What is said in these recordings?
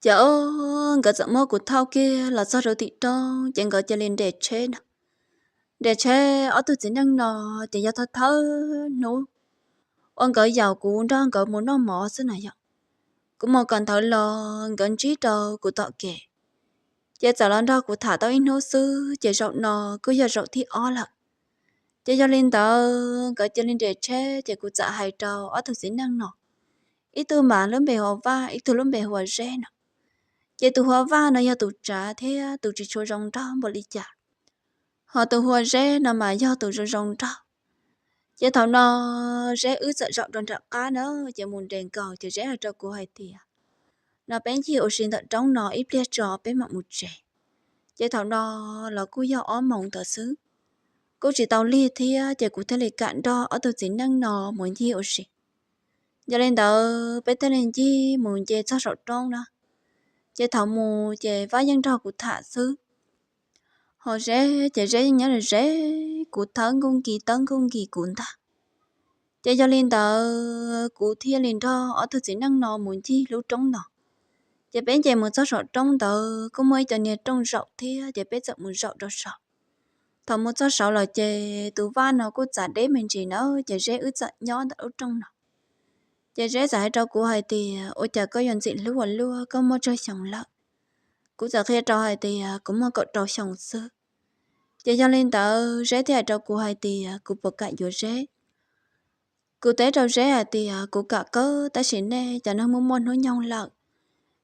Ces o, nkawd txawm muab kuv thauj kiag los txog rau tim roob, ces nkawd cia li nres tsheb no. Nres tsheb ob tug txiv neej no, ces yog thawj thawj hnub uas nkawd yaum kuv nrog nkawd mus noj mov xwb na yom. Kuv mus kom ntawd los nkawd ntsib rau kuv tom kev, ces txawm los nrog kuv tham tau ib hnub xwb, ces zaum no kuj yog zaum thib ob lawm. Ces yog li ntawd nkawd cia li nres tsheb, ces kuv txawm hais rau ob tug txiv neej no, ib tug mas lub npe hu ua Vaj, ib tug lub npe hu ua Zeb no. Ces tus hu ua Vaj no yog tus tsav thiab tus tsis tshua zoo nraug npaum li cas, ho tus hu ua Zeb no mas yog tus zoo zoo nraug. Ces thaum no Zeb wb txawm zaum rau nram qab na, ces mus nres nkaus ces Zeb hais rau kuv hais tias, no peb ncig ua si ntawm roob no ib pliag tso peb mam mus tsev. Ces thaum no los kuj yog ob moos ntawd xwb, kuj tsis tau lig thiab, ces kuv thiaj li kam nrog ob tug txiv neej no mus ncig ua si. Yog li ntawd peb thiaj li ncig mus nce txog saum roob na, ces thaum mus ces Vaj yeej nrog kuv tham xwb, ho Zeb ces Zeb yeej nyob ze kuv, thawb nkuj nkis tawb nkuj nkis kuv ntag. Ces yog li ntawd kuv thiaj li nrog ob tug txiv neej no mus ncig lub roob no. Ces peb nce mus txog saum roob ntawd kuj muaj ib co niag rooj zaum thiab, ces peb txawm mus zaum rau saud. Thaum mus txog saud lawm ces tus Vaj no kuj txav deb me ntsis na, ces Zeb wb txawm nyob ntawm lub rooj no. Ces Zeb txawm hais rau kuv hais tias, ua cas koj yuav ntxim hlub ua luaj, koj muaj tsawg xyoo lawm? Kuv txawm qhia rau hais tias kuv muaj kaum rau xyoo xwb. Ces yog li ntawd Zeb thiaj hais rau kuv hais tias kuv puas kam yuav Zeb. Kuv teb rau Zeb hais tias kuv kam kawg, tab sis nej cov neeg muaj muaj hnub nyoog lawm,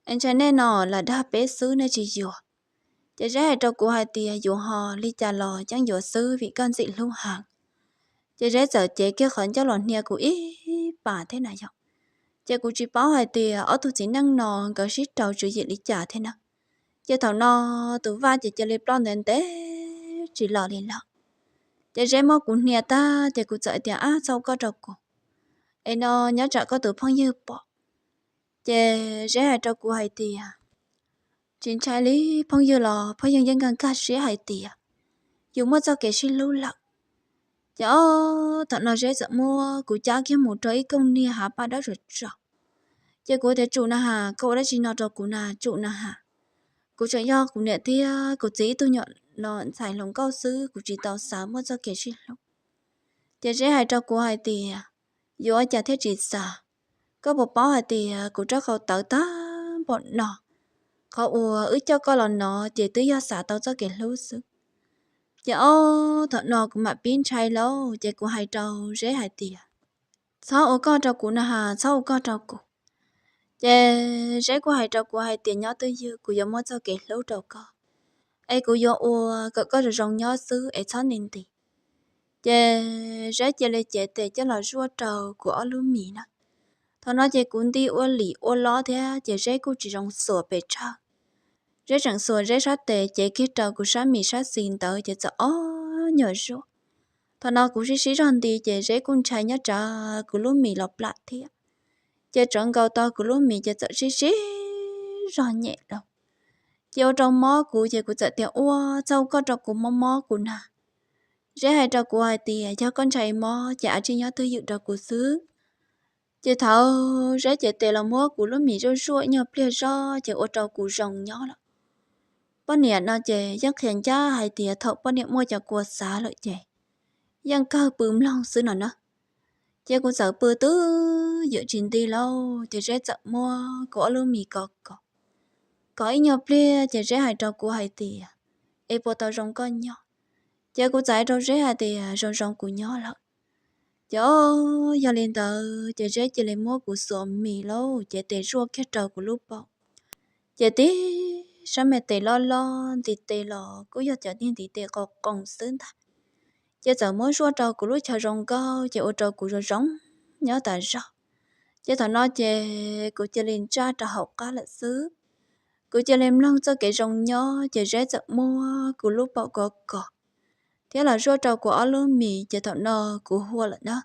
es ntshai nej no lam dag peb xwb nej tsis yuav. Ces Zeb hais rau kuv hais tias yuav ho li cas los yeej yuav xwb vim koj ntxim hlub heev. Ces Zeb txawm cev kiag qhov ncauj los hnia kuv ib pas thiab na yom. Ces kuv tsis paub hais tias ob tug txiv neej no nkawd sib raug tswv yim li cas thiab na. Ces thaum no tus Vaj ces cia li ploj ntev ntev tsis los li lawm. Ces Zeb muab kuv hnia tag ces kuv txawm tias, ab, txhob ua koj rau kuv, es no nyob tsam koj tus phooj ywg pom. Ces Zeb hais rau kuv hais tias, tsis ntshai li, phooj ywg los phooj ywg yeej nkag nkag siab hais tias yus muaj txoj kev sib hlub lawm. Ces o, thaum no Zeb txawm muab kuv cab kiag mus rau ib koog niag hav paj dawb tsaus tsaus. Ces kuv tias, tsum na has, koj ua dab tsi no rau kuv na, tsum na has. Kuv tseem yog kuv niam thiab kuv txiv ib tug nyuam no ntxhais hluas nkauj xwb, kuv tsis tau xav muaj txoj kev sib hlub. Ces Zeb hais rau kuv hais tias, yuav ua cas thiaj tsis xav? Koj puas paub hais tias kuv rab qau tawv tag npaum no, qhov uas wb coj koj los no ces twb yog xav tau txoj kev hlub xwb. Ces o, thaum no kuv mam pib ntshai lauj, ces kuv hais rau Zeb hais tias, txhob ua koj rau kuv na has, txhob ua koj rau kuv. Ces Zeb kuj hais rau kuv hais tias, nyob twj ywm, kuv yuav muab txoj kev hlub rau koj, es kuv yuav ua kom koj zoo zoo nyob xwb es txhob nti nti. Ces Zeb cia li cev tes coj los zuaj rau kuv ob lub mis na. Thaum no ces kuv nti ua lim ua lob thiab ces Zeb kuj tsis zoo xuas pes tsawg. Zeb tseem xuas Zeb sab tes cev kiag rau kuv sab mis sab xis ntawd ces txawm ob nyuag zuaj. Thaum no kuv sib sib zog nti ces Zeb kuj ntshai nyob tsam kuv lub mis los plam thiab. Ces tsawv nkaus tau kuv lub mis ces txawm sib sib zog nyem lawm. Ces ua rau mob kuv ces kuv txawm tias, ua, txhob ua koj rau kuv, mob mob kuv na. Zeb hais rau kuv hais tias, yog koj ntshai mob ces av tsij nyob twj ywm rau kuv xwb. Ces thaum Zeb cev tes los muab kuv lub mis zuaj zuaj ib nyuag pliag zog ces ua rau kuv zoo nyob lawm. Poj niam no ces yeej qhia ncaj hais tias thaum poj niam muaj cov kua xav lawm ces yeej kawg pw mloog xwb no na. Ces kuv txawm pw twj ywm tsis nti lauj, ces Zeb txawm muab kuv ob lub mis kov kov. Kov ib nyuag pliag ces Zeb hais rau kuv hais tias, es puas tau zoo koj nyob? Ces kuv txawm hais rau Zeb hais tias, zoo zoo kuv nyob lawm. Ces o, yog li ntawd ces Zeb cia li muab kuv xuas mis lauj, ces tes zuaj kiag rau kuv lub paum. Ces tib sab me tes loj loj, ntiv tes los kuj yog cov niag ntiv tes qos qoos xwb ntag. Ces txawm muab zuaj rau kuv lub chaw zoo nkauj ces ua rau kuv zoo zoo nyob tas zog. Ces thaum no ces kuv cia li ntsaj rau hauv qab lawm xwb. Kuv cia li mloog txoj kev zoo nyob ces Zeb txawm muab kuv lub paum kov kov thiab los zuaj rau kuv ob lub mis ces thaum no kuv hua lawm na.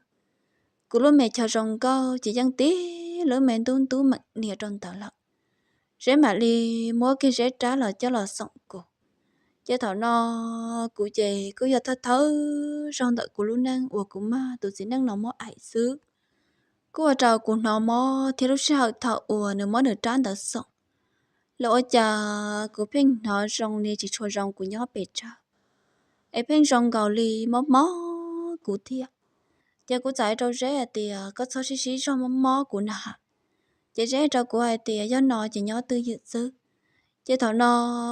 Kuv lub me chaw zoo nkauj ces yeej tib lub me ntub ntub meem nias rau ntawd lawm. Zeb mam li muab kiag Zeb rab los coj los xoom kuv. Ces thaum no kuv ces kuj yog thawj thawj zaug ntawm kuv lub neej uas kuv mag tus txiv neej no muab aim xwb. Kuj ua rau kuv hnov mob thiab lub sij hawm thaum uas nws muab nws rab ntawd xoom, Los ua cas kuv pheej hnov zoo li tsis tshua zoo kuv nyob pem tsawg, es pheej zoo nkaus li mob mob kuv thiab. Ces kuv txawm hais rau Zeb hais tias, koj txhob sib sib zog mob mob kuv na. Ces Zeb hais rau kuv hais tias, yog no ces nyob twj ywm xwb. Ces thaum no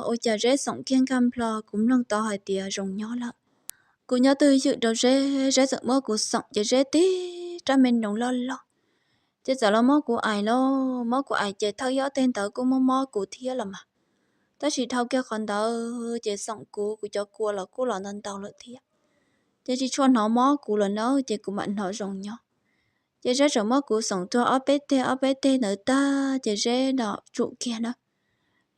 ua cas Zeb xoom kiag nkag nplo, kuv mloog tau hais tias zoo nyob lawm. Kuv nyob twj ywm rau Zeb, Zeb txawm muab kuv xoom ces Zeb tib rab me noov loj loj, ces txawm los muab kuv aim lauj, muab kuv aim ces thawj ob teg ntawd kuj mob mob kuv thiab los mas. Tab sis dhau kiag qhov ntawd ces xoom kuv, kuv cov kua los kuj los ntau ntau lawm thiab. Ces tsis tshua hnov mob kuv lawm na, ces kuv mam hnov zoo nyob. Ces Zeb txawm muab kuv xoom tuag ob peb teg ob peb teg ntawd tag ces Zeb no tsum kiag na.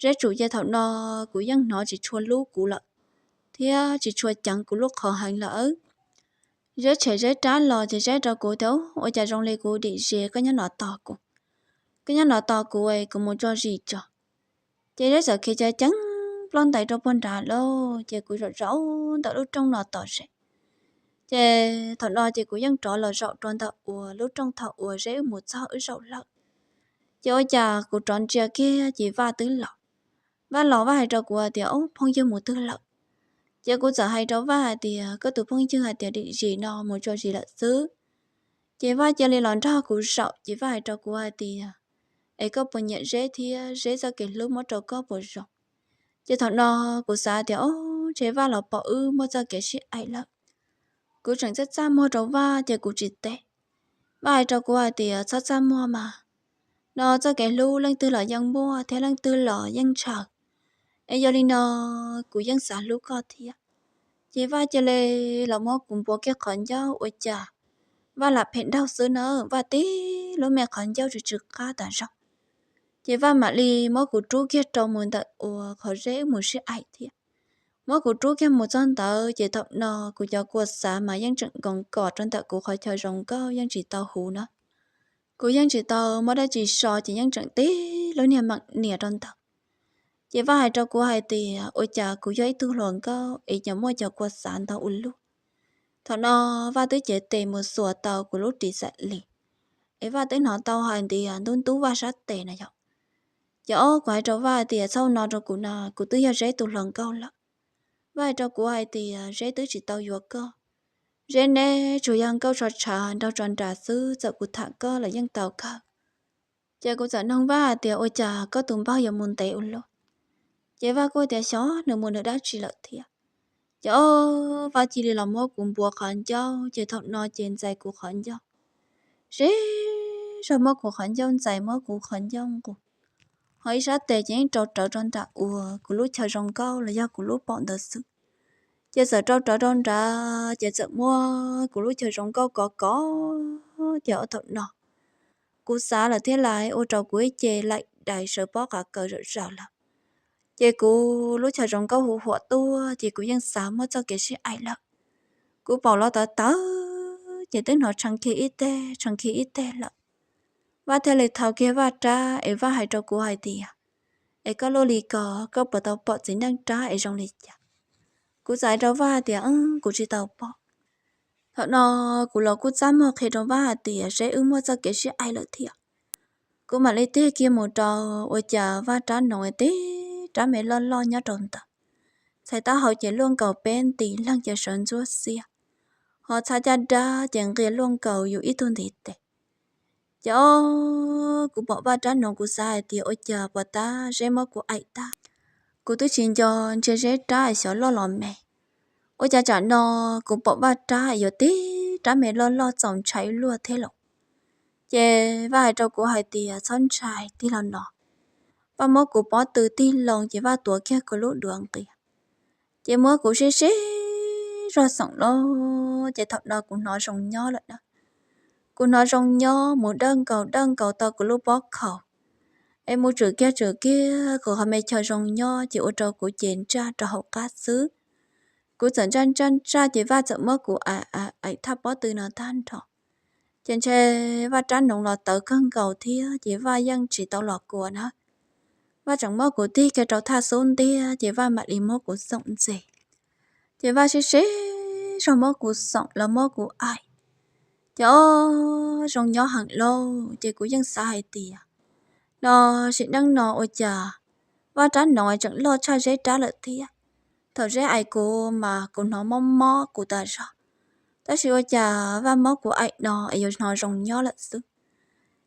Zeb tsum ces thaum no kuv yeej hnov tsis tshua hlub kuv lawm, thiab tsis tshua ceev kuv lub qhov heev lawm. Zeb tshem Zeb rab los ces Zeb hais rau kuv tias, ua cas zoo li kuv dim zis, koj nyob no tos kuv, koj nyob no tos kuv es kuv mus tso zis tso. Ces Zeb txawm khiav ceev ceev plaub ntais rau puag nrad lawm, ces kuv zaum zaum ntawm lub rooj no tos Zeb. Ces thaum no ces kuv yeej rov los zaum rau ntawm uas lub rooj thaum uas Zeb wb mus txog wb zaum lawm. Ces ua cas kuv rov ntsia kiag ces Vaj twb los. Vaj los Vaj hais rau kuv hais tias, ob, phooj ywg mus twg lawm? Ces kuv txawm hais rau Vaj hais tias, koj tus phooj ywg hais tias dim zis no mus tso zis lawm xwb. Ces Vaj cia li los nrog kuv zaum ces Vaj hais rau kuv hais tias, es koj puas nyiam Zeb thiab Zeb txoj kev hlub muab rau koj puas zoo? Ces thaum no kuv xav tias, ob, ntshe Vaj los pom wb muaj txoj kev sib aim lawm. Kuv tseem txaj txaj muag rau Vaj ces kuv tsis teb. Vaj hais rau kuv hais tias, txhob txaj muag mas, no txoj kev hlub leej twg los yeej muaj thiab leej twg los yeej ntshaw. Es yog li no kuv yeej xav hlub koj thiab. Ces Vaj cia li los muab kuv npuav kiag qhov ncauj ua cas Vaj lam phem nraug xwb na, Vaj tib lub me qhov ncauj tsw tsw qab tas zog. Ces Vaj mam li muab kuv rub kiag rau mus ntawm uas qhov Zeb wb mus sib aim thiab. Muab kuv rub kiag mus txog ntawd ces thaum no kuv cov kua xav mas yeej tseem nkoos kom rau ntawm kuv qhov chaw zoo nkauj yeej tsis tau huv na. Kuv yeej tsis tau muab dab tsi so ces yeej tseem tib lub niag meem nias rau ntawd. Ces Vaj hais rau kuv hais tias, ua cas kuv yog ib tug hluas nkauj es nyiam muaj cov kua xav ntau ua luaj. Thaum no Vaj twb cev tes mus xuas tau kuv lub ris xam lis, es Vaj twb hnov tau hais tias ntub ntub Vaj sab tes na yom. Ces ob, kuv hais rau Vaj tias, txhob no rau kuv na, kuv twb yog Zeb tus hluas nkauj lawm. Vaj hais rau kuv hais tias, Zeb twb tsis tau yuav koj. Zeb neb tsuas yog nkauj tso tshav nraug tso nras xwb, txawm kuv tham koj los yeej tau kawg. Ces kuv txawm nug Vaj hais tias, ua cas koj tus npawg yuav mus ntev ua luaj? Ces Vaj kuj tias xyov nws mus nws dab tsi lawm thiab. Ces ob, Vaj cia li los muab kuv npuav qhov ncauj, ces thaum no ces ntxais kuv qhov ncauj. Sib zog muab kuv qhov ncauj ntxais, muab kuv qhov ncauj nqus, ho ib sab tes ces yeej rau rawv rau nram uas kuv lub chaw zoo nkauj los yog kuv lub paum ntawd xwb. Ces txawm rau rawv rau nrad, ces txawm muab kuv lub chaw zoo nkauj kov kov, ces ob thaum no kuv xav lawm thiab lais ua rau kuv ib ce laim dais sawv pob qav kaws zom zaws lawm. Ces kuv lub chaw zoo nkauj huv huam tuaj, ces kuv yeej xav muaj txoj kev sib aim lawm. Kuv paum los tawv tawv, ces twb hnov tshee khi ib teg tshee khi ib teg lawm. Vaj thiaj li thau kiag Vaj rab es Vaj hais rau kuv hais tias, es koj luaj li ko, koj puas tau pom txiv neej rab es zoo li cas? Kuv txawm hais rau Vaj tias, kuv tsis tau pom. Thaum no kuv los kuj txaj muag qhia rau Vaj hais tias, Zeb wb muaj txoj kev sib aim lawm thiab. Kuv mam li tig kiag mus rau, ua cas Vaj rab noov tib rab me loj loj nyob rau ntawd. Txhais taub hau ces luaj nkaus peb nti, leeg ces sawv ntsuab xiab, ho txhab caj dab ces nqia luaj nkaus yus ib tug ntiv tes. Ces ob, kuv pom Vaj rab noov kuv xav hais tias ua cas puas tab Zeb muab kuv aim tag. Kuv twb tsis nco ntsia Zeb rab xyov loj los me. Ua cas tsam no kuv pom Vaj rab yuav tib rab me loj loj txaus ntshai luaj thiab los. Ces Vaj hais rau kuv hais tias txhob ntshai, tig los no. Vaj muab kuv pob tw tig loo ces Vaj tuav kiag kuv lub duav nqia, ces muab kuv sib sib zog xoom lawm, ces thaum no kuv hnov zoo nyob lawm na. Kuv hnov zoo nyob mus dawb nkaus dawb nkaus tau kuv lub pob khaus, es mus tswm kiag tswm kiag kuv qhov me chaw zoo nyob ces ua rau kuv ces ntsaj rau hauv qab xwb. Kuv txawm ntsaj ntsaj ntsaj ces Vaj txawm muab kuv aim thaj pob tw no tag nrho. Ces ntshe Vaj rab noov los tawv kawg nkaus thiab ces Vaj yeej tsis tau los kua na. Vaj tseem muab kuv tig kiag rau thaj xub ntiag ces Vaj mam li muab kuv xoom ntxiv. Ces Vaj sib sib zog muab kuv xoom los muab kuv aim. Ces ob, zoo nyob heev lauj, ces kuv yeej xav hais tias no sim neej no ua cas Vaj rab noov tseem loj tshaj Zeb rab lawm thiab. Thaum Zeb aim kuv mas kuv hnov mob mob kuv tas zog, tab sis ua cas Vaj muab kuv aim no es yuav hnov zoo nyob lawm xwb.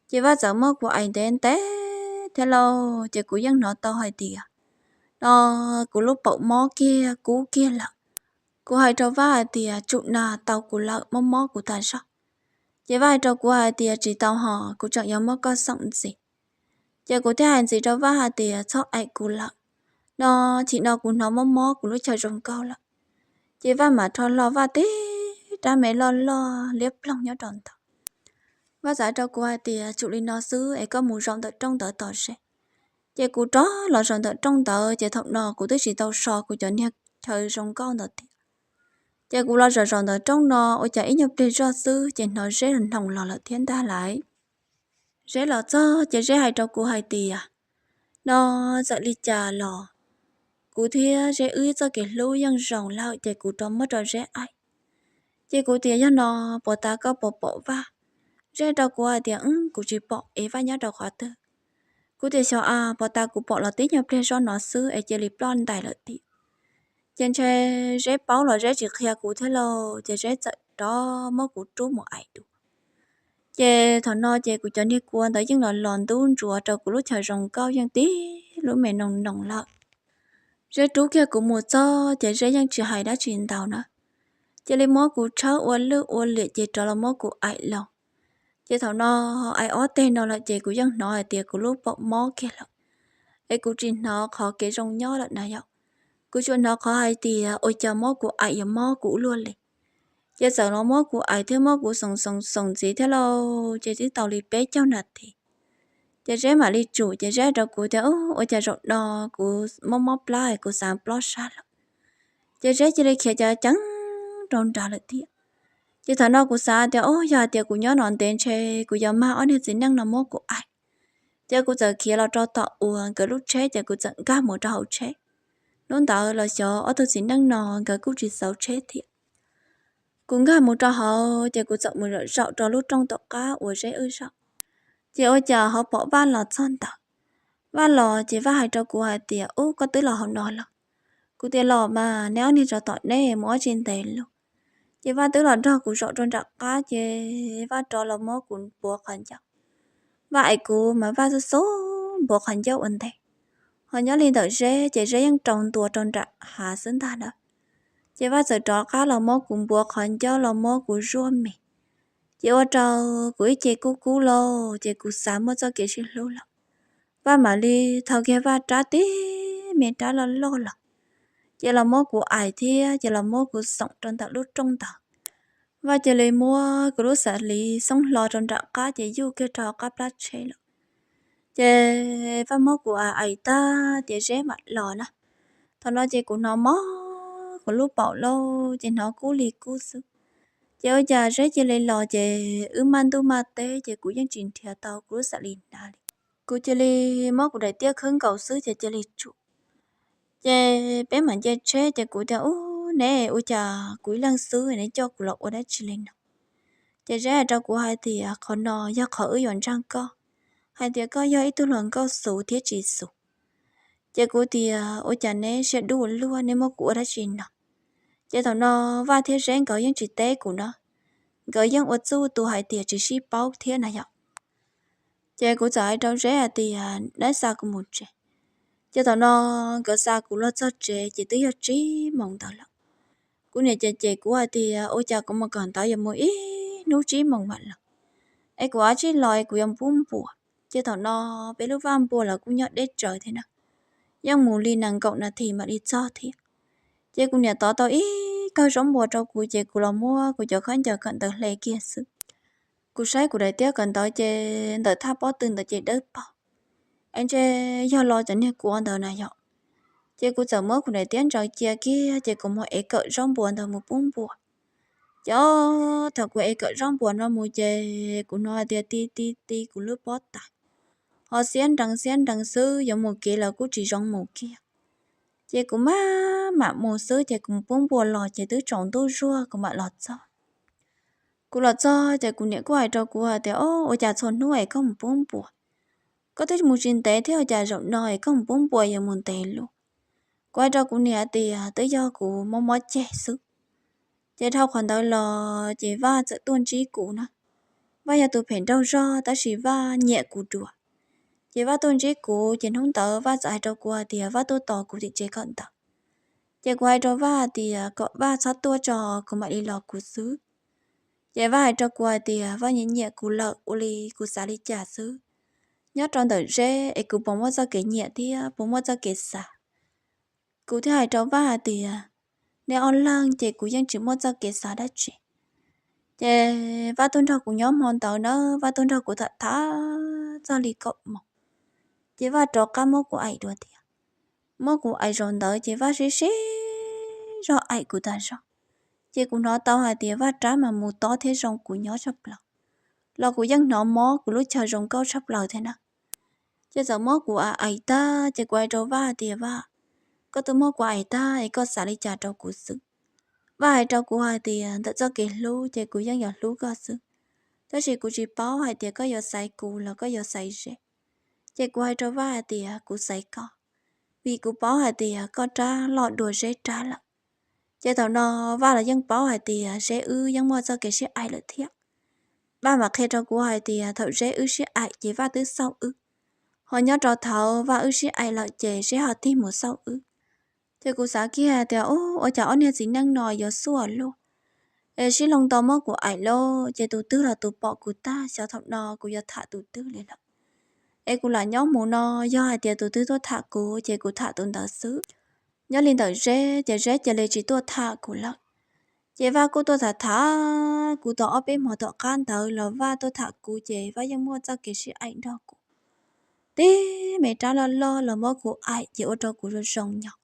Ces Vaj txawm muab kuv aim ntev ntev thiab lauj, ces kuv yeej hnov tau hais tias no kuv lub paum mob kiag kub kiag lawm. Kuv hais rau Vaj hais tias tsum na, tau kuv lawm, mob mob kuv tas zog. Ces Vaj hais rau kuv hais tias tsis tau hos, kuv tseem yuav muab koj xoom ntxiv. Ces kuv thiaj hais ntxiv rau Vaj hais tias txhob aim kuv lawm, no chim no kuv hnov mob mob kuv lub chaw zoo nkauj lawm. Ces Vaj mam rho hlo Vaj tib rab me loj loj liab ploog nyob rau ntawd. Vaj txawm hais rau kuv hais tias tsum li no xwb es koj mus zaum ntawm rooj ntawd tos Zeb. Ces kuv rov los zaum ntawm rooj ntawd, ces thaum no kuv twb tsis tau so kuv cov niag chaw zoo nkauj ntawd tiag. Ces kuv los zaum zaum ntawm rooj no ua cas ib nyuag pliag zoj xwb ces hnov Zeb los noog los lawm thiab ntag lauj. Zeb los txog ces Zeb hais rau kuv hais tias no txawm li cas los kuv thiab Zeb wb txoj kev hlub yeej zoo lawm, ces kuv rov muab rau Zeb aim. Ces kuv tias yog no puas tas koj puas pom Vaj? Zeb rau kuv hais tias kuv tsis pom es Vaj nyob rau qhov twg. Kuv tias xyov a, puas tas kuv pom los tib nyuag pliag zoj no xwb es cia li ploj ntais lawm tiag. Ces ntshe Zeb paub los Zeb tsis qhia kuv thiab lauj, ces Zeb txawm rov muab kuv rub mus aim dua. Ces thaum no ces kuv cov niag kua ntawd yeej los los ntub ntsuav rau kuv lub chaw zoo nkauj yeej tib lub me noog noog lawm. Zeb rub kiag kuv mus txog ces Zeb yeej tsis hais dab tsi ntau na, cia li muab kuv tshawb ua lwj ua liam ces rov los muab kuv aim los. Ces thaum no aim ob teg no lawm ces kuv yeej hnov hais tias kuv lub paum mob kiag lawm, es kuv tsis hnov qhov kev zoo nyob lawm na yom. Kuv tsuas hnov qhov hais tias ua cas muab kuv aim yuav mob kuv ua luaj li. Ces txawm los muab kuv aim thiab muab kuv xoom xoom xoom ntxiv thiab lauj, ces twb tau li peb caug nas this. Ces Zeb mam li tsum, ces Zeb rau kuv tias ua cas zaum no kuv mob mob plab es kuv xav plob sab lawm. Ces Zeb cia li khiav ceev ceev rau nrad lawm thiab. Ces thaum no kuv xav tias o, yog hais tias kuv nyob no ntev ntshe kuv yuav mag ob niag txiv neej no muab kuv aim. Ces kuv txawm khiav los rau tom uas nkawd lub tsheb, ces kuv txawm nkag mus rau hauv tsheb. Hnub ntawd los xyov ob tug txiv neej no nkawd kuj tsis xauv tsheb thiab. Kuv nkag mus rau hauv ces kuv txawm mus zaum zaum rau lub rooj tom qab uas Zeb wb zaum. Ces ua cas ho pom Vaj los txog ntawd. Vaj los ces Vaj hais rau kuv hais tias ub, koj twb los hauv no los? Kuv tias los mas, neb ob niag tsov tom nej mus ua tsis ntev los. Ces Vaj twb los nrog kuv zaum rau nram qab, ces Vaj rov los muab kuv npuav qhov ncauj. Vaj aim kuv mas Vaj xub xub npuav qhov ncauj ua ntej. Ho nyob li ntawm Zeb ces Zeb yeej rau ntua rau nram hav xwb ntag na. Ces Vaj txawm rov qab los muab kuv npuav qhov ncauj los muab kuv zuaj me, ces ua rau kuv ib ce kub kub lauj, ces kuv xav muaj txoj kev sib hlub lawm. Vaj mam li thau kiag Vaj rab tib me rab loj loj los, ces los muab kuv aim thiab ces los muab kuv xoom rau ntawm lub rooj ntawd. Vaj cia li muab kuv lub xav li xoob hlo rau nram qab ces yuj kiag rau qab plab tsheb lawm. Ces Vaj muab kuv aim aim tag ces Zeb mam los na. Thaum no ces kuv hnov mob kuv lub paum lauj, ces hnov kub li kub xwb. Ces ua cas Zeb cia li los ces wb maj ntuj maj teb ces kuv yeej tsis nrhiav tau kuv lub xav li hnav li. Kuv cia li muab kuv daim tiab khwb nkaus xwb ces cia li tsum. Ces peb mam nce tsheb ces kuv tias ub, neb ua cas kuv ib leeg xwb neb coj kuv los ua dab tsi li no? Ces Zeb hais rau kuv hais tias qhov no yog qhov wb yuav ntseeg koj, hais tias koj yog ib tug hluas nkauj xus thiab tsis xus. Ces kuv tias ua cas neb siab dub ua luaj, neb muab kuv ua dab tsi no? Ces thaum no Vaj thiab Zeb nkawd yeej tsis teb kuv no, nkawd yeej ua txuj tu hais tias tsis sib paub thiab na yom. Ces kuv txawm hais rau Zeb hais tias neb xa kuv mus tsev. Ces thaum no nkawd xa kuv los txog tsev ces twb yog tsib moos ntawd lawm. Kuv niam cem cem kuv hais tias ua cas kuv mus kawm ntawv yuav mus ib hnub tsib moos mam los, es kuv ua tsis los es kuv yuav npub npua. Ces thaum no peb lub vaj npua los kuj nyob deb tsawv thiab na, yeej mus li nees nkaum nas this mam li txog thiab. Ces kuv niam tov tau ib kawm zaub npua rau kuv ces kuv los muab kuv cov khaub ncaws kawm ntawv hle kiag xwb. Kuv saib kuv daim tiab kawm ntawv ces ntawm thaj pob tw ntawd ces dawb paug, es ntshe yog los cov niag kuav ntawd na yom. Ces kuv txawm muab kuv daim tiab ntsaws cia kiag ces kuv mus ev kawm zaub npua ntawd mus pub npua. Ces thaum kuv ev kawm zaub npua no mus ces kuv hnov hais tias ti ti ti kuv lub pob tais, ho xiab nrees xiab nrees xwb, yuav mus kev los kuj tsis zoo mus kiag. Ces kuv maj mam mus xwb ces kuv mus pub npua los ces twb tsaus ntuj zuag kuv mam los txog. Kuv los txog ces kuv niam kuj hais rau kuv hais tias o, ua cas txhua hnub es koj mus pub npua, koj twb mus tsis ntev thiab, ua cas zaum no es koj mus pub npua yuav mus ntev luaj? Kuv hais rau kuv niam tias twb yog kuv mob mob ceg xwb. Ces dhau qhov ntawd los ces Vaj txawm tuaj ntsib kuv na. Vaj yog tus phem nraug zog tab sis Vaj nyiam kuv dua. Ces Vaj tuaj ntsib kuv ces hnub ntawd Vaj txawm hais rau kuv hais tias Vaj tuaj tos kuv tim tsev kawm ntawv. Ces kuv hais rau Vaj hais tias kom Vaj txhob tuaj tso, kuv mam li los kuv xwb. Ces Vaj hais rau kuv hais tias Vaj nyiam nyiam kuv lawm, ua li kuv xav li cas xwb. Nyob rau ntawm Zeb es kuv puas muaj txoj kev nyiam thiab puas muaj txoj kev xav? Kuv thiaj hais rau Vaj hais tias nej ob leeg ces kuv yeej tsis muaj txoj kev xav dab tsi. Ces Vaj tuaj nrog kuv nyob hmo ntawd na, Vaj tuaj nrog kuv tham tham txog li kaum moos, ces Vaj rov qab muab kuv aim dua thiab. Muab kuv aim zaum ntawd ces Vaj sib sib zog aim kuv tas zog. Ces kuv hnov tau hais tias Vaj rab mas mus tob thiab zoo kuv nyob tshaj plaws, los kuv yeej hnov mob kuv lub chaw zoo nkauj tshaj plaws thiab na. Ces txawm muab kuv aim aim tag ces kuv hais rau Vaj hais tias Vaj, koj twb muab kuv aim tag es koj xav li cas rau kuv xwb? Vaj hais rau kuv hais tias ntawm txoj kev hlub ces kuv yeej yuav hlub koj xwb, tab sis kuv tsis paub hais tias koj yuav xaiv kuv los koj yuav xaiv Zeb. Ces kuv hais rau Vaj hais tias kuv xaiv koj, vim kuv paub hais tias koj rab loj dua Zeb rab lawm. Ces thaum no Vaj los yeej paub hais tias Zeb wb yeej muaj txoj kev sib aim lawm thiab. Vaj mam qhia rau kuv hais tias thaum Zeb wb sib aim ces Vaj twb xauj wb, ho nyob rau thaum Vaj wb sib aim lawm ces Zeb ho tig mus xauj wb. Ces kuv xav kiag tias ua cas ob niag txiv neej no yuav xuaj luaj, es sib hloov ntau muab kuv aim lauj, ces tus twg los tus pom kuv tag, xyov thaum no kuv yuav tham tus twg li lawm. Es kuv lam nyob mus no, yog hais tias tus twg tuaj tham kuv ces kuv tham tus ntawd xwb. Nyob li ntawm Zeb ces Zeb cia li tsis tuaj tham kuv lawm. Ces Vaj kuj tuaj tham tham kuv tau ob peb hmo tom qab ntawd los Vaj tuaj tham kuv ces Vaj yeej muaj txoj kev sib aim nrog kuv. Tib me rab loj loj los muab kuv aim ces ua rau kuv zoo zoo nyob.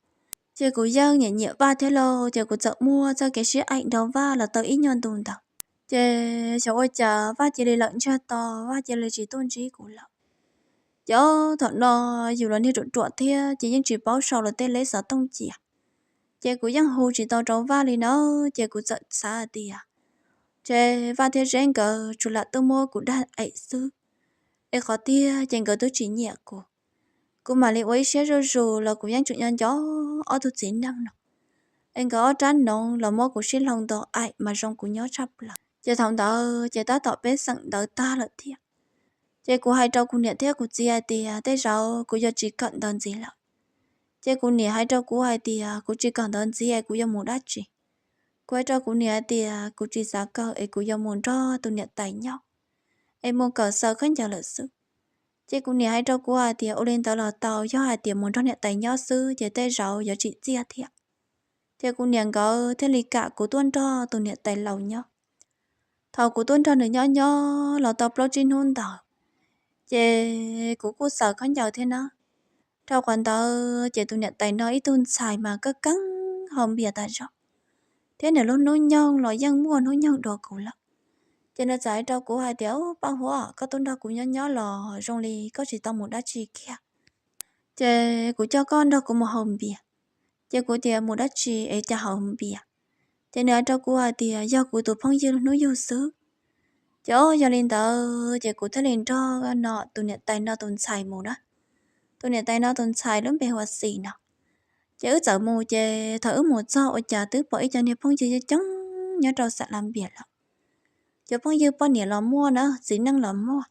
Ces kuv yeej nyiam nyiam Vaj thiab lauj, ces kuv txawm muaj txoj kev sib aim nrog Vaj los tau ib nyuag ntu ntawd. Ces xyov ua cas Vaj cia li lawm ntsiag to, Vaj cia li tsis tuaj ntsib kuv lawm. Ces thaum no yus los niag ruam ruam thiab ces yeej tsis paub sau luag tej leb xov tooj cia. Ces kuv yeej hu tsis tau rau Vaj li na, ces kuv txawm xav hais tias ces Vaj thiab Zeb nkawd tsuas lam tuaj muab kuv dag aim xwb, es qhov tiag ces nkawd twb tsis nyiam kuv. Kuv mam li ua ib siab zuj zus los kuv yeej tseem nco nco ob tug txiv neej no, es nkawd ob rab noov los muab kuv sib hloov ntau aim mas zoo kuv nyob tshaj plaws. Ces thaum ntawd ces tab tom peb xeem ntawv tag lawm thiab. Ces kuv hais rau kuv niam thiab kuv txiv hais tias tej zaum kuv yuav tsis kawm ntawv ntxiv lawm. Ces kuv niam hais rau kuv hais tias kuv tsis kawm ntawv ntxiv es kuv yuav mus dab tsi? Kuv hais rau kuv niam hais tias kuv tsis xav kawm es kuv yuav mus nrog tus niam tais nyob, es mus kawm xaws khaub ncaws lawm xwb. Ces kuv niam hais rau kuv hais tias ua li ntawd los tau, yog hais tias mus nrog niam tais nyob xwb ces tej zaum yuav tsim txiaj thiab. Ces kuv niam nkawd thiaj li kam kuv tuaj nrog tus niam tais laus nyob. Thaum kuv tuaj nrog nws nyob nyob los tau plaub tsib hnub ntawd, ces kuv kuj xaws khaub ncaws thiab na. Dhau qhov ntawd ces tus niam tais no ib tug ntxhais mas kaj keeb haus npias tas zog, thiab nws lub hnub nyoog los yeej muaj hnub nyoog dua kuv lawm. Ces nws txawm hais rau kuv hais tias, Paj Huab, koj tuaj nrog kuv nyob nyob los zoo li koj tsis tau mus dab tsi kiag. Ces kuv coj koj nrog kuv mus haus npias. Ces kuv tias, Mus dab tsi es cas haus npias? Ces nws hais rau kuv hais tias yog kuv tus phooj ywg hnub yug xwb. Ces o, yog li ntawd ces kuv thiaj li nrog no tus niam tais no tus ntxhais mus na. Tus niam tais no tus ntxhais lub npe hu ua Xis no. Ces wb txawm mus, ces thaum wb mus txog ua cas twb pom ib co niag phooj ywg coob coob nyob rau xam las npias lawm. Cov phooj ywg poj niam los muaj na, txiv neej los muaj.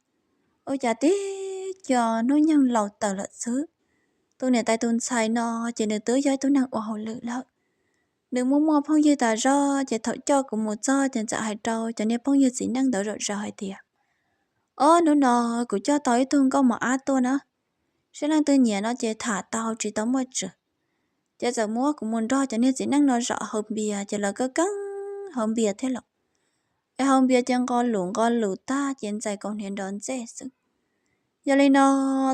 Ua cas tib co hnub nyoog laus tawm lawm xwb. Tus niam tais tus ntxhais no ces nws twb yog ib tug neeg ua hauj lwm lawm. Nws muaj muaj phooj ywg tas zog, ces thaum coj kuv mus txog ces txawm hais rau cov niag phooj ywg txiv neej ntawd zom zaws hais tias, Ob, hnub no kuv coj tau ib tug nkauj mos ab tuaj na, seb leej twg nyiam no ces tham tau, tsis tau muaj tswv. Ces txawm muab kuv mus nrog cov niag txiv neej no zaum haus npias, ces lawv kaj keeb haus npias thiab los. Es haus npias ces nqo lus nqo lus tag ces ntxais kaus hniav nrov ntxej xwb. Yog li no,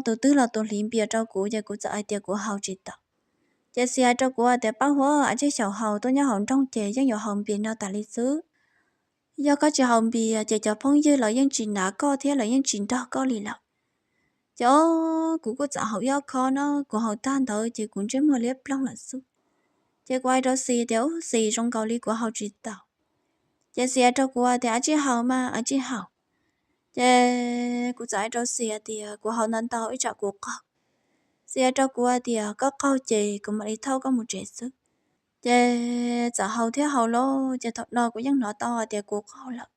tus twg los tus hliv npias rau kuv ces kuv txawm hais tias kuv haus tsis tau. Ces Xis hais rau kuv hais tias, Paj Huab, a tsij xyaum haus, tuaj nyob hauv nroog ces yeej yuav haus npias no tas li xwb. Yog koj tsis haus npias ces cov phooj ywg lawv yeej tsis nav koj thiab lawv yeej tsis nrog koj li lawm. Ces o, kuv kuj txawm haus ib ob khob na, kuv haus tag ntawd ces kuv ntsej muag liab ploog lawm xwb. Ces kuv hais rau Xis tias, Ub, Xis, zoo nkaus li kuv haus tsis tau. Ces Xis hais rau kuv hais tias, A tsij haus mas, a tsij haus. Ces kuv txawm hais rau Xis hais tias kuv haus ntau ntau ib tsam kuv qaug. Xis hais rau kuv hais tias koj qaug ces kuv mam li thauj koj mus tsev xwb. Ces txawm haus thiab haus lauj, ces thaum no kuv yeej hnov tau hais tias kuv qaug lawm,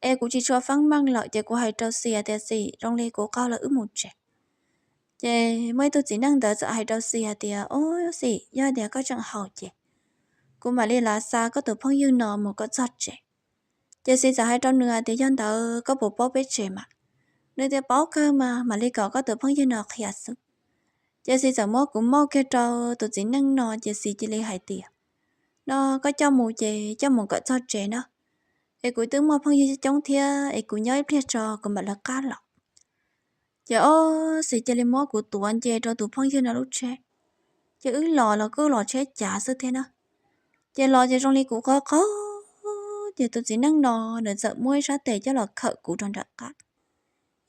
es kuv tsis tshua feeb meej lawm, ces kuv hais rau Xis tias Xis, zoo li kuv qaug lawm, wb mus tsev. Ces muaj ib tug txiv neej ntawd txawm hais rau Xis hais tias, Ub Xis, yog tias koj tseem haus ces kuv mam li lav xa koj tus phooj ywg no mus kom txog tsev. Ces Xis txawm hais rau nws hais tias, Yog ntawd koj puas paub peb tsev mas? Nws tias, Paub kawg mas, mam li kom koj tus phooj ywg no qhia xwb. Ces Xis txawm muab kuv mauj kiag rau tus txiv neej no, ces Xis cia li hais tias, No koj coj mus ces coj mus kom txog tsev na, es kuv twb muaj phooj ywg coob thiab, es kuv nyob ib pliag tso kuv mam lawv qab los. Ces ob Xis cia li muab kuv tuav nce rau tus phooj ywg no lub tsheb, ces wb los los kuj los tsheb cav xwb thiab na. Ces los ces zoo li kuv qaug qaug, ces tus txiv neej no nws txawm muab ib sab tes coj los khawm kuv rau nram qab,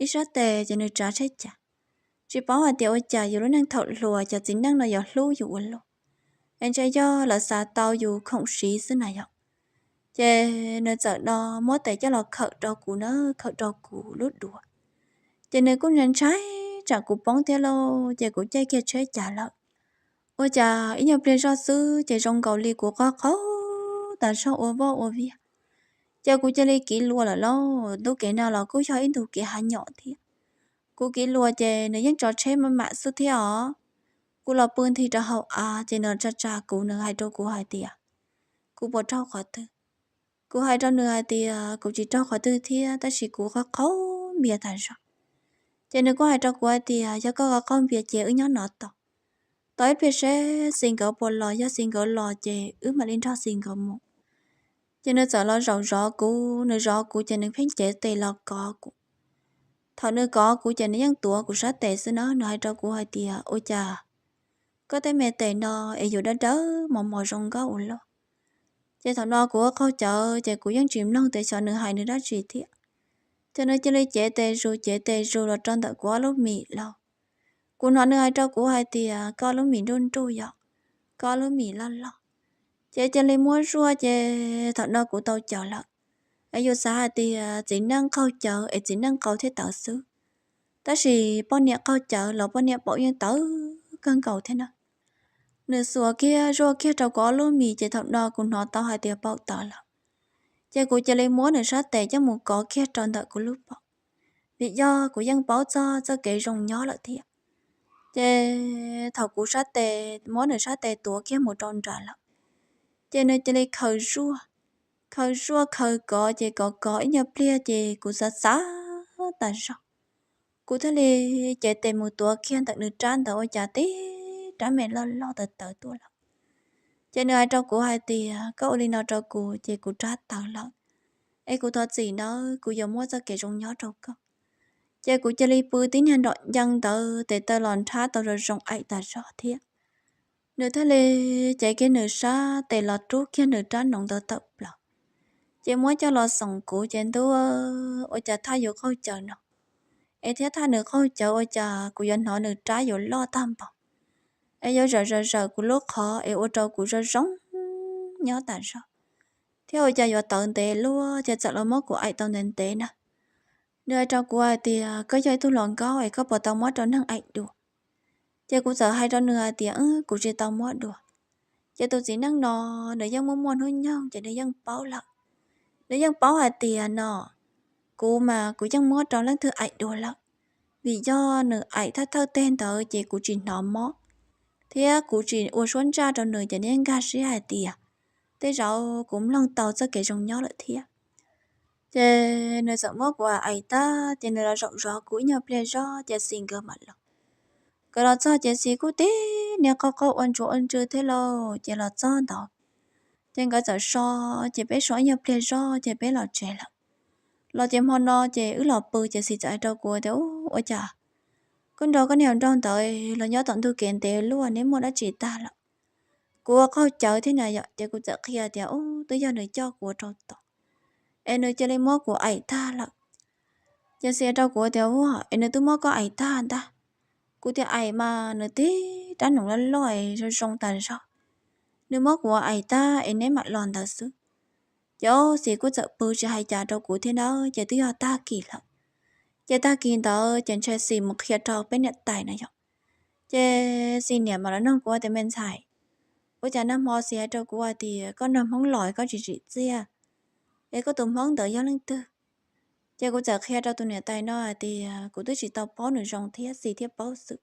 ib sab tes ces nws tsav tsheb cav. Tsis paub hais tias ua cas yus lub neej thaum hluas cov txiv neej no yuav hlub yus ua luaj, es ntshe yog lawv xav tau yus khoom siv xwb na yom. Ces nws txawm no muab tes coj los khawm rau kuv na, khawm rau kuv lub duav. Ces nws kuj ntshai ntshai tsam kuv poob thiab lauj, ces kuv caij kiag tsheb cav lawm. Ua cas ib nyuag pliag zoj xwb ces zoo nkaus li kuv qaug qaug tas zog ua voj ua viag, ces kuv cia li kiv luas lawm lauj. Ntu kev no los kuj yog ib ntu kev hav nyom thiab. Kuv kiv luas ces nws yeej tso tsheb maj mam xwb thiab os. Kuv los pw nthi rau hauv av ces nws tsa tsa kuv, nws hais rau kuv hais tias, Kuv puas raug qhov twg? Kuv hais rau nws hais tias, Kuv tsis raug qhov twg thiab, tab sis kuv qaug qaug npias tas zog. Ces nws kuj hais rau kuv hais tias, Yog koj qaug qaug npias ces wb nyob no tos, tos ib pliag seb Xis nkawd puas los, yog Xis nkawd los ces wb mam li nrog Xis nkawd mus. Ces nws txawm los zaum zov kuv, nws zov kuv ces nws pheej cev tes los kov kuv. Thaum nws kov kuv ces nws yeej tuav kuv sab tes xwb na, nws hais rau kuv hais tias, Ua cas koj tej me tes no es yuav dawb dawb mos mos zoo nkauj ua luaj? Ces thaum no kuv ua qaug cawv ces kuv yeej tsis mloog tias xyov nws hais nws dab tsi thiab. Ces nws cia li cev tes zus cev tes zus los rau ntawm kuv ob lub mis lauj. Kuv hnov nws hais rau kuv hais tias, Koj lub mis nruj nruj yom, koj lub mis loj loj. Ces cia li muab zuaj ces thaum no kuv tau cawv lawm. Es yus xav hais tias txiv neej qaug cawv es txiv neej qaug thiaj tawv xwb, tab sis poj niam qaug cawv los poj niam paum yeej tawv kawg nkaus thiab na. Nws xuas kiag zuaj kiag rau kuv ob lub mis ces thaum no kuv hnov tau hais tias paum tawv lawm. Ces kuv cia li muab nws sab tes coj mus kov kiag rau ntawm kuv lub paum, vim yog kuv yeej paub txog txoj kev zoo nyob lawm thiab. Ces thaum kuv sab tes, muab nws sab tes tuav kiag mus rau nrad lawm, ces nws cia li khaws zuaj, khaws zuaj khaws kov ces kov kov ib nyuag pliag ces kuv xav xav tas zog. Kuv thiaj li cev tes mus tuav kiag ntawm nws rab ntawd ua cas tib rab me loj loj tawv tawv tuaj lawm. Ces nws hais rau kuv hais tias, Koj ua li no rau kuv ces kuv rab tawv lawm, es kuv thov txim nawb, kuv yuav muab txoj kev zoo nyob rau koj. Ces kuv cia li pw tib niag nrom ncee ntawd tes taw los nrhab tau zoo zoo aim tas zog thiab. Nws thiaj li cev kiag nws sab tes los rub kiag nws rab noov ntawd tawm plaws, ces muab coj los xoom kuv ces ntuj, ua cas thaj yus qaug cawv no es thiab thaj nws qaug cawv ua cas kuv yuav hnov nws rab yuav loj tag npaum, es yuav zawm zawm zawm kuv lub qhov es ua rau kuv zoo zoo nyob tas zog, thiab ua cas yuav tawv ntev luaj ces txawm los muab kuv aim tau ntev ntev na. Nws hais rau kuv hais tias, Koj yog ib tug hluas nkauj es koj puas tau muab rau neeg aim dua? Ces kuv txawm hais rau nws hais tias, Kuv tsis tau muab dua. Ces tus txiv neej no nws yeej muaj muaj hnub nyoog ces nws yeej paub lawm. Nws yeej paub hais tias no kuv mas kuv yeej muab rau leej twg aim dua lawm, vim yog nws aim thawj thawj teg ntawd ces kuv tsis hnov mob, thiab kuv tsis ua suab ntsaj rau nws ces nws yeej nkag siab hais tias tej zaum kuv mloog tau txoj kev zoo nyob lawm thiab. Ces nws txawm muab kuv aim tag ces nws los zaum zov kuv ib nyuag pliag zog ces Xis nkawd mam los. Nkawd los txog ces Xis kuj tib niag qaug qaug ua ntsuav ua ntsws thiab lauj, ces los txog ntawd ces nkawd txawm so, ces peb so ib nyuag pliag zog ces peb los tsev lawm. Los ces hmo no ces wb los pw ces Xis txawm hais rau kuv tias, Ub, ua cas koj nrog koj niag hluas nraug ntawd los nyob tom ntug kev ntev luaj, neb muaj dab tsi tag lawm? Kuv ua qaug cawv thiab na yom, ces kuv txawm qhia tias, Ub, twb yog nws coj kuv ua rau tom es nws cia li muab kuv aim tag lawm. Ces Xis hais rau kuv tias, Ua, es nws twb muab koj aim tag ntag. Kuv tias, Aim mas nws tib rab noov loj loj es zoo zoo tas zog, nws muab kuv aim tag es neb mam los ntawd xwb. Ces Xis kuj txawm pw tsis hais cas rau kuv thiab na, ces twb yog tag kis lawm. Ces tag kis ntawd ces ntshe Xis mus qhia rau peb niam tais no yom. Ces Xis niam mam los nug kuv tias, me ntxhais, ua cas nag hmo Xis hais rau kuv hais tias koj nrog Hmoob los koj tsis tsim txiaj, es koj tus Hmoob ntawd yog leej twg? Ces kuv txawm qhia rau tus niam tais no hais tias kuv twb tsis tau paub nws zoo thiab, Xis thiaj paub xwb.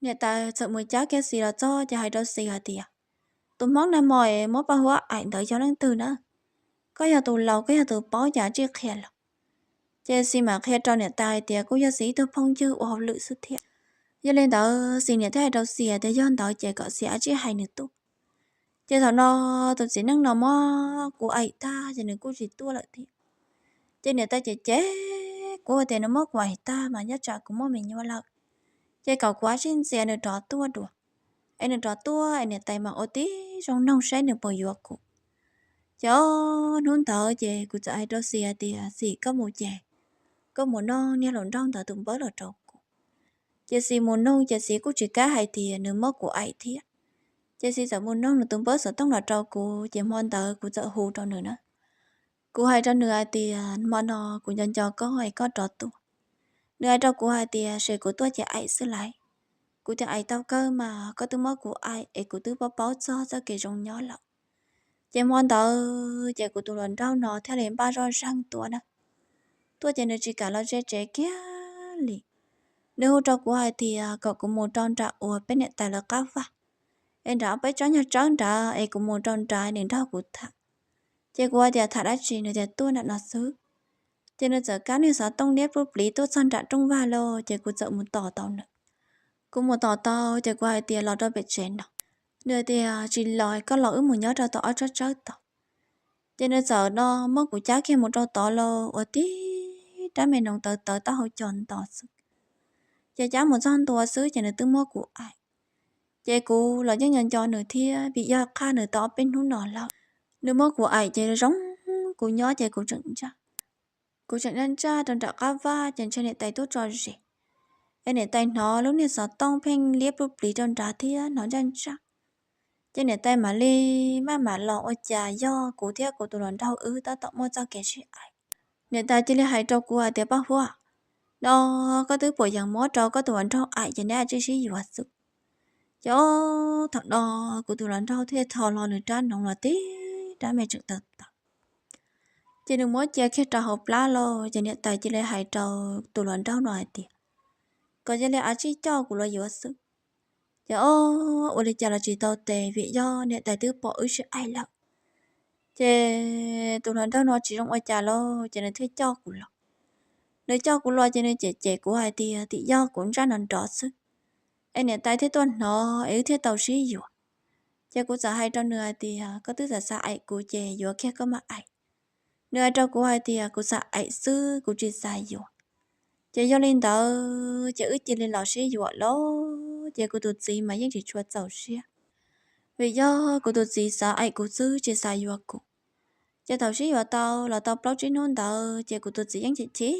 Niam tais txawm mus cab kiag Xis los txog ces hais rau Xis hais tias, tus Hmoob nag hmo es muab Paj Huab aim ntawd yog leej twg na? Koj yog tus laus, koj yog tus paub, cas tsis qhia los? Ces Xis mam qhia rau niam tais hais tias kuj yog Xis ib tug phooj ywg ua hauj lwm xwb thiab. Yog li ntawd Xis niam thiaj hais rau Xis tias yog ntawd ces kom Xis ua tsis hais nws tuaj. Ces thaum no tus txiv neej no muab kuv aim tag ces nws kuj tsis tuaj lawm thiab. Ces niam tais cem cem kuv tias nws muab kuv aim tag mas nyob tsam kuv muaj me nyuam lawm, ces kom kuv ua tsis ntxias nws rov tuaj dua, es nws rov tuaj es niam tais mam ua tib zoo noog saib nws puas yuav kuv. Ces hnub ntawd ces kuv txawm hais rau Xis tias, Xis, koj mus ces koj mus nug niag hluas nraug ntawd tus npawb los rau kuv. Ces Xis mus nug ces Xis kuj tsis kam hais tias nws muab kuv aim thiab. Ces Xis txawm mus nug nws tus npawb xov tooj los rau kuv, ces hmo ntawd kuv txawm hu rau nws na. Kuv hais rau nws hais tias hmo no kuv nco nco koj es koj rov tuaj. Nws hais rau kuv hais tias, ces kuv tuaj ces aim xwb lauj. Kuv tias, aim tau kawg mas, koj twb muab kuv aim es kuv twb paub paub txog txoj kev zoo nyob lawm. Ces hmo ntawd ces kuv tus hluas nraug no thiaj li npaj zoj zeeg tuaj na. Tuaj ces nws tsis kam los ze tsev kiag li. Nws hu rau kuv hais tias kom kuv mus rau nram uas peb niam tais lawv qab vaj, es nram peb tsob nyuag tsawb nrad, es kuv mus rau nrad nws nrog kuv tham. Ces kuv hais tias, tham dab tsi? Nws tias, tuaj nram no xwb. Ces nws txawm kab niag xov tooj liab pluj pliv tuaj txog nram rooj vag lawm, ces kuv txawm mus tos tau nws. Kuv mus tos tau ces kuv hais tias, los rau pem tsev no. Nws tias, tsis los, koj los wb mus nyob rau tom ob tsob tsawb tod. Ces nws txawm no muab kuv cab kiag mus rau tod lawm, ua tib rab me noov tawv tawv taub hau co nto xwb. Ces cab mus txog ntua xwb ces nws twb muab kuv aim. Ces kuv los yeej nco nco nws thiab, vim yog qhaj nws tau ob peb hnub no lawm. Nws muab kuv aim ces zoo kuv nyob ces kuv tseem ntsaj. Kuv tseem ntsaj ntsaj rau nram qab vaj ces ntshe niam tais tuaj tso zis, es niam tais hnov lub niag xov tooj pheej liab pluj pliv rau nrad thiab hnov ntsaj ntsaj. Ces niam tais mam li maj mam los, ua cas yog kuv thiab kuv tus hluas nraug wb tab tom muaj txoj kev sib aim. Niam tais cia li hais rau kuv hais tias, Paj Huab, no koj twb puas yees muab rau koj tus hluas nraug aim ces neb ua tsis sib yuav xwb. Ces thaum no kuv tus hluas nraug thiaj tho hlo nws rab noov los tib rab me tseem tawv tawv. Ces nws muab cia kiag rau hauv plab lawm, ces niam tais cia li hais rau tus hluas nraug no hais tias, kom cia li ua tsis coj kuv los yuav xwb. Ces ua li cas los tsis tau tes, vim yog niam tais twb pom wb sib aim lawm. Ces tus hluas nraug no tsis zoo ua cas lawm, ces nws thiaj coj kuv los. Nws coj kuv los ces nws cem cem kuv hais tias tim yog kuv ntsaj nrov nrov xwb, es niam tais thiaj tuaj hnov es wb thiaj tau sib yuav. Ces kuv txawm hais rau nws hais tias, koj twb txawm xav aim kuv ces yuav kiag koj mam aim. Nws hais rau kuv hais tias, kuv xav aim xwb, kuv tsis xav yuav. Ces yog li ntawd ces wb cia li los sib yuav lawm, ces kuv tus txiv mas yeej tsis tshua txaus siab, vim yog kuv tus txiv xav aim kuv xwb tsis xav yuav kuv. Ces thaum sib yuav tau los tau plaub tsib hnub ntawd ces kuv tus txiv yeej chim chim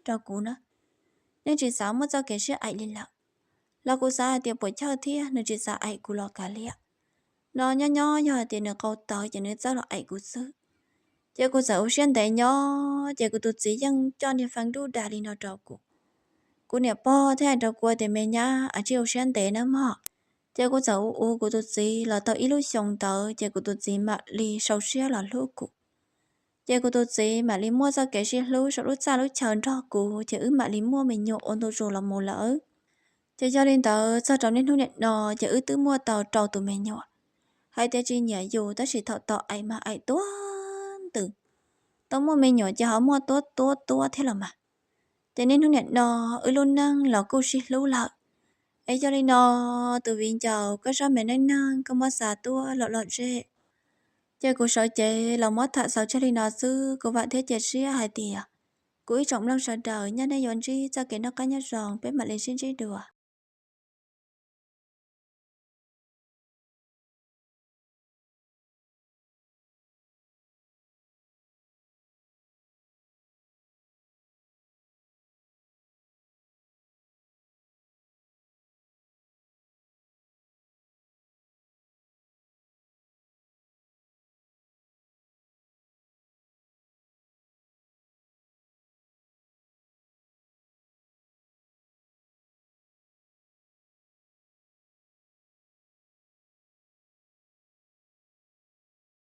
rau kuv na, yeej tsis xav muaj txoj kev sib aim li lawm. Los kuv xav hais tias puas chawj thiab, nws tsis xav aim kuv los kav liam. No nyob nyob yog hais tias nws qau tawv ces nws txawj los aim kuv xwb. Ces kuv txawm ua siab ntev nyob, ces kuv tus txiv yeej coj niag fee dub dag li no rau kuv. Kuv niam pog thiaj hais rau kuv tias, me nyab, ua tsis ua siab ntev nawb mog. Ces kuv txawm ua ua kuv tus txiv los tau ib lub xyoo ntawd ces kuv tus txiv mam li sau siab los hlub kuv. Ces kuv tus txiv mam li muaj txoj kev sib hlub saum lub txaj lub chaw nrog kuv, ces wb mam li muaj me nyuam ua ntu zus los mus lawm. Ces yog li ntawd txog rau niaj hnub niam no ces wb twb muaj tau rau tus me nyuam. Hais tias tsis nyiam yus tab sis thaum tau aim mas aim tuab ntws, tau muaj me nyuam ces ho muaj tuab tuab tuab thiab los mas. Ces niaj hnub niam no wb lub neej los kuj sib hlub lawm. Es yog li no, tus viv ncaus, koj zaj me neej neeg koj muab xa tuaj lom lom zem, ces kuv sawv cev los muab tham xaus tseg li no xwb. Kuv vam thiab cia siab hais tias kuv ib tsoom mloog sawv daws nyob nej yuav ntsib txoj kev noj qab nyob zoo, peb mam li sib ntsib dua.